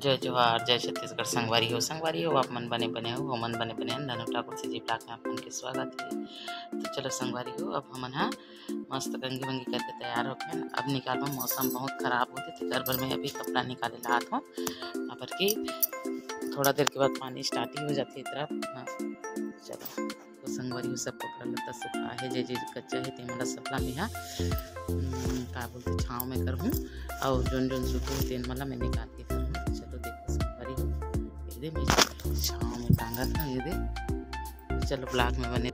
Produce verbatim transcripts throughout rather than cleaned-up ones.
जय जोहार, जय छत्तीसगढ़। संगवारी हो, संगवारी हो, आप मन बने बने हो, हमन बने बने हन। धनु ठाकुर CG vlog में आप मन के स्वागत हे। तो चलो संगवारी हो, अब हमन हा मस्त कंघी वंघी करके तैयार होके अब निकालबो। मौसम बहुत खराब होथे, तेकर बर मैं अभी कपड़ा निकाले ला आत हूँ, काबर कि थोड़ा देर के बाद पानी start ही हो जाथे इतना। हाँ, चलो। तो संगवारी हो, सब कपड़ा लत्ता सुखा हे, जे जे कच्चा हे तेन मन ला सबला मेहा, हम्म, का बोलथे, छाँव में करहूँ, अउ जोन जोन सूखे हे तेन मन ला मैं निकाल के करहूँ। चलो देखो संगवारी हो, ये दे मैं छाँव में टांगत हूँ, ये दे। तो चलो vlog में बने।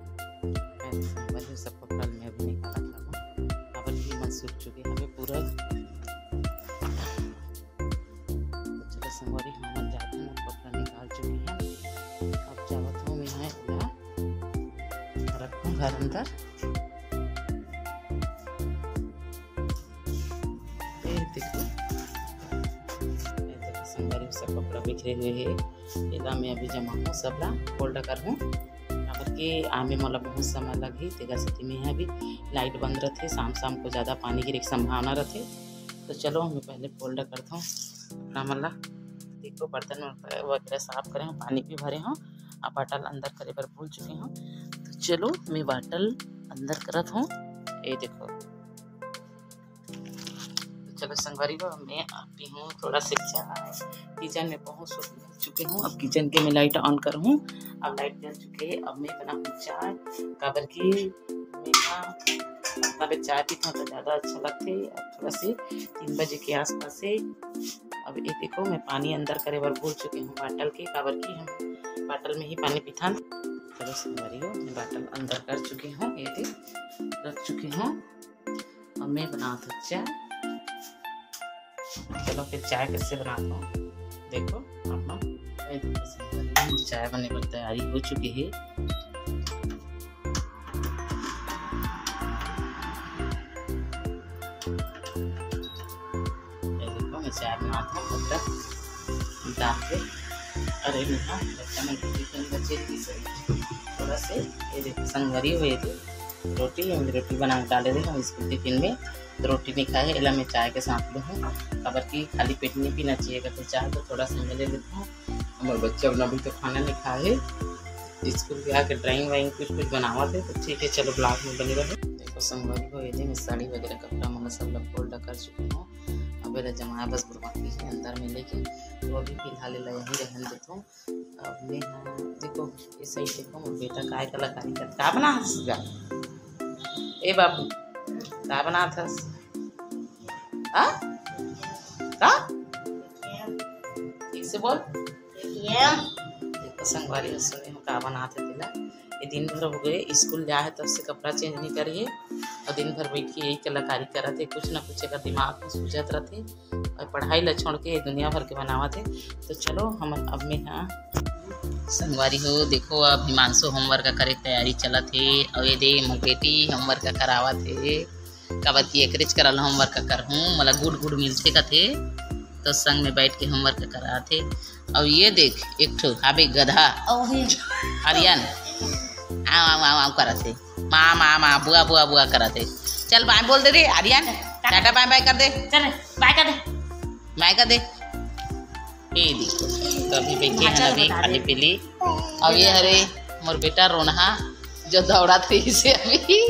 संगवारी हो, सब कपड़ा मैं अभी निकालत हूँ, काबर कि मन सूख चुके हवे पूरा। तो चलो संगवारी, हमन जात हन, अब कपड़ा निकाल चुके हन। अब जावत हूँ मैं हा एला रखूँ घर अंदर। ये देखो, ये देखो संगवारी, सब कपड़ा बिखरे हुए हे। एला मैं अभी जमाहूँ, सबला fold करहूँ, काबर कि आमे मोला बहुत समय लगही, तेकर सेती मैं हा अभी light बंद रथे, शाम शाम को ज़्यादा पानी गिरे के संभावना रथे। तो चलो, मैं पहले fold करत हूँ कपड़ा मन ला। देखो, बर्तन वगैरह साफ करे हूँ, पानी भी भरे हूँ, अब बाटल अंदर करे बर भूल चुके हूँ। तो चलो, मैं बाटल अंदर करत हूँ। ये देखो, तो चलो संगवारी हो, मैं अब पीहूँ थोड़ा से चाय। किचन में पहुँच चुके हूँ, अब किचन के मैं light on करहूँ। अब light जल चुके हे, अब मैं बनाहूँ चाय, काबर कि मैं ना, मतलब, चाय पीथों तो ज़्यादा अच्छा लगथे। अब थोड़ा से तीन बजे के आसपास हे। अब ये देखो, मैं पानी अंदर करे बर भूल चुके हूँ बाटल के, काबर कि हम बाटल में ही पानी पीथन। चलो संगवारी हो, मैं बाटल अंदर कर चुके हूँ, ये दे रख चुके हूँ। अब मैं बनात हूँ चाय। चलो फिर चाय कैसे बनात हूँ देखो आप मन। ये देखो संगवारी हो, चाय बने बर तैयारी हो चुके हे। ये देखो, मैं चाय बनात हूँ, पत्ता डाल के। अरे, मैं, हाँ, पत्ता में भी कहीं बचे थी सही। थोड़ा से, ये देखो, संगवारी हो, ये दे रोटी, हम रोटी बना के डाले रहे हम स्कूल टिफिन में। तो रोटी नहीं खाए, एला मैं चाय के साथ लूँ, काबर कि खाली पेट नहीं पीना चाहिए, अगर तो चाय तो थोड़ा सा मैं ले लेता हूँ। हमारे बच्चे अपना अभी तो खाना नहीं खाए हे, स्कूल के आके drawing वाइंग कुछ कुछ बनावत हे। तो ठीक है, चलो vlog में बने रहो। देखो संगवारी हो, ये दे मैं साड़ी वगैरह कपड़ा मन सब ला fold कर चुकी हूँ। अब एला जमाए बस बाकी है अंदर में लेके, तो अभी फिलहाल एला यहीं रहन देता हूँ। अब मैं, हाँ, देखो, ये सही देखो, मोर बेटा काय कलाकारी करत, का बनात हस गा? ए बाबू, का बनात हस? आ? का? ठीक से बोल। देखो संगवारी हो, सुने हो का बनात हे तेला। ये दिन भर हो गए, स्कूल जाए तब से कपड़ा change नहीं करे हे, और दिन भर बैठ के यही कलाकारी करत हे, कुछ ना कुछ एकर दिमाग में सूझत रथे। और पढ़ाई ला छोड़ के ये दुनिया भर के बनावत हे। तो चलो, हम अब में, हाँ, संगवारी हो, देखो, अब हिमांशु homework का करे के तैयारी चलत हे, और ये दे मोर बेटी homework का करावत हे, काबर कि एकरेच करा ला homework का करहूँ, मोला good good मिलथे कथे, तो संग में बैठ के homework करात हे। और ये देख, एक ठो हाबे गधा, ओ हे। आर्यन, आव, आव, आव, आव करत हे, माँ, माँ, माँ, बुआ, बुआ, बुआ करत हे। चल, bye बोल दे रे, आर्यन, टाटा bye bye कर दे। चल, bye कर दे। Bye कर दे। ए देखो, तो अभी बैठे हैं अच्छा, अभी बता दे। खाली पीली। अब ये हरे मोर बेटा रोनहा, जो दौड़त रहिसे अभी।